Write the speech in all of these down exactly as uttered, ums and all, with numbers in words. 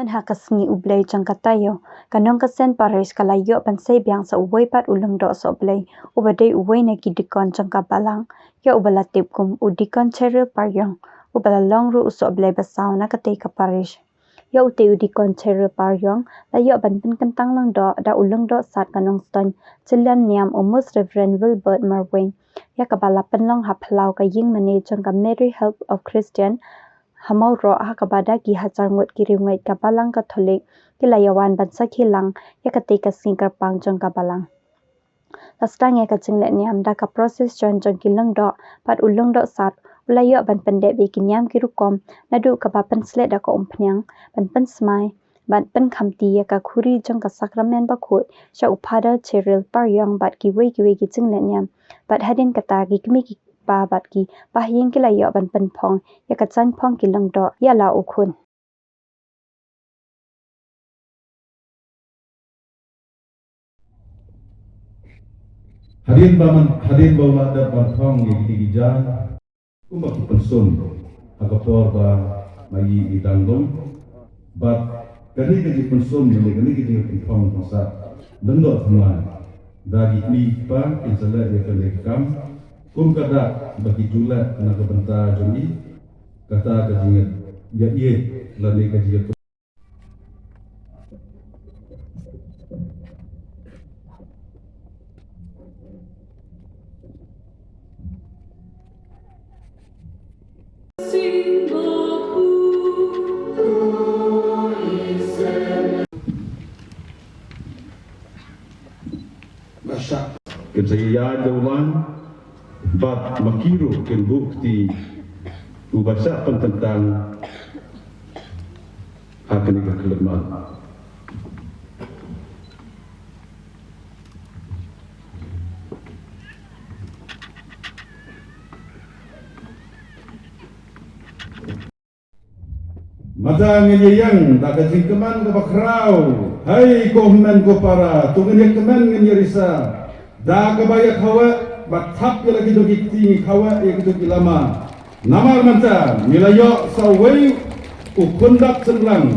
Mynta ha ka sngi U Blei jong ka taïew, ka Nongkasen Parish ka la ïoh ban sei biang sa uwei pat u lyngdoh sohblei, uba dei uwei na ki dikon jong ka balang, ïa uba la tip kum u Dikon Cheryl Pariong, uba la long ruh u sohblei ba saw na katei ka parish. Ïa utei u Dikon Cheryl Pariong la ïoh ban pynkyntang lyngdoh da u lyngdoh sad ka Nongstoiñ Jillian Niam, u Most Reverend Wilbert Marwein, ïa kaba la pynlong ha phyllaw ka ïing mane jong ka Mary Help of Christian ha Mawroh, ha kaba da ki hajar ngut ki riewngeit ka balang Katholik ki la ïawan ban sakhi lang ïa katei ka sngi kyrpang jong ka balang. La sdang ïa ka jingleh niam da ka procession jong ki lyngdoh bad u lyngdoh sad u la ïoh ban pyndep ïa ki niam ki rukom, naduh kaba pynshlei da ka umphniang, ban pynsmai, ban pynkhamti ïa ka khuri jong ka sakramen bakhuid sha u Father Cheryl Pariong bad kiwei kiwei ki jingleh niam. Bad hadien kata ki kmie ki kpa bad ki bahaïing ki la ïoh ban pynphong ïa ka jaiñphong ki lyngdoh ïa la u khun. Hadien ba man, hadien ba u la dep ban phong ïa kine ki jaiñ, kumba ki pynsum ha ka por ba ma i i dang dum. Bad kane ka jingpynsum ne kane ka jingpynphong pynsa lyngdoh thymmai da ki kmie ki kpa kin sa leh ïa kane ka kam kum ka dak ba ki ju leh na ka bynta jong i. Kata ka jingïa, ïa ïeit lane ka jingïa Kin sa ïaid da u lang bad ma ki ruh kin buh kti uba shah pynkyntang ha kane ka khyllipmat. Mynta ngin ïa ïeng da ka jingkmen kaba khraw. Hei ko hynmen ko para, to ngin ïa kmen, ngin ïa risa. Da kaba ïa khawa, ba thap ïa la ki jong ki kti, ngi khawa ïa ki jong ki lama. Namar mynta ngi la ïoh sa uwei u khun dak shynrang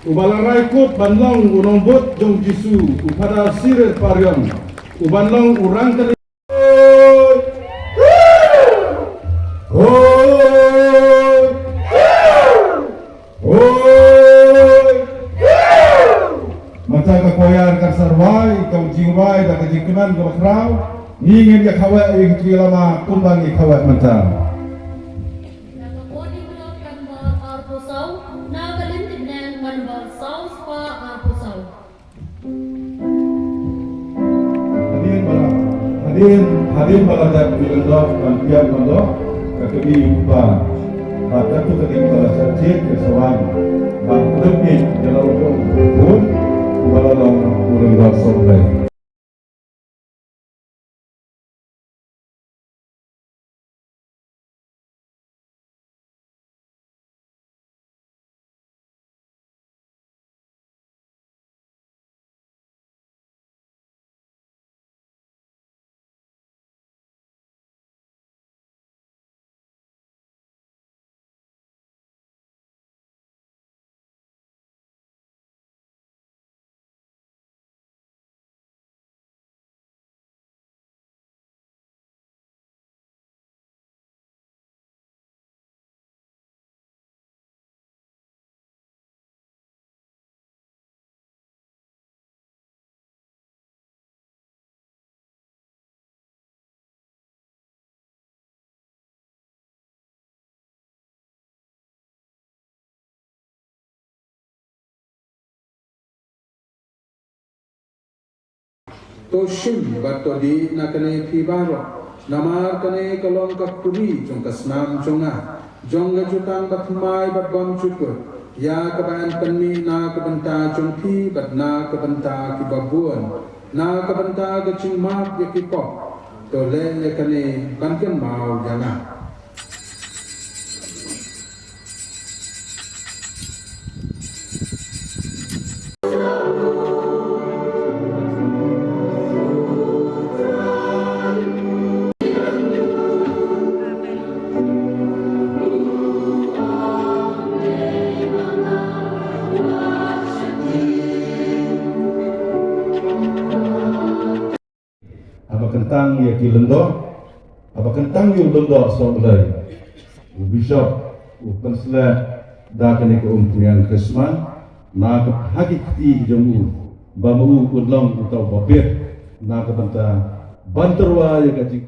uba la rai kut ban long u nongbud jong u Jisu, u Father Cheryl Pariong, u ban long u rangkali. Hoi! Hoi! Mynta ka choir kan sa rwai, ka jingrwai da ka jingkmen kaba khraw. Ngi ngin ïa khawa ïa ki lama kumba ngi khawa mynta. Na ka podium kan bar arphew saw, na ka lynti bneng kan bar saw spah arphew saw. Hadien ba la, hadien, hadien ba la dep ki lyngdoh ban pian ban doh, ka kmie u kpa bad katto katne kiba la shah jied kin sa wan ban kdew ïa la u jong u khun uba la long u lyngdoh sohblei. To shim bad to dih na kane phi baroh, namar kane ka long ka khuri jong ka snam jong nga, jong ka jutang bathymmai bad bymjukut, ïa kaba yn pynmih na ka bynta jong phi bad na ka bynta kiba bun, na ka bynta ka jingmap ïa ki pop. To leh ïa kane ban kynmaw ïa nga. tang ïa ki lyngdoh, haba kyntang ïa u lyngdoh Sohblei, u Bishop u pynsleh da kane ka umphniang Christmas na ka ha ki kti jong u, ba ma u un long uta uba bit na ka bynta ban tyrwa ïa ka jing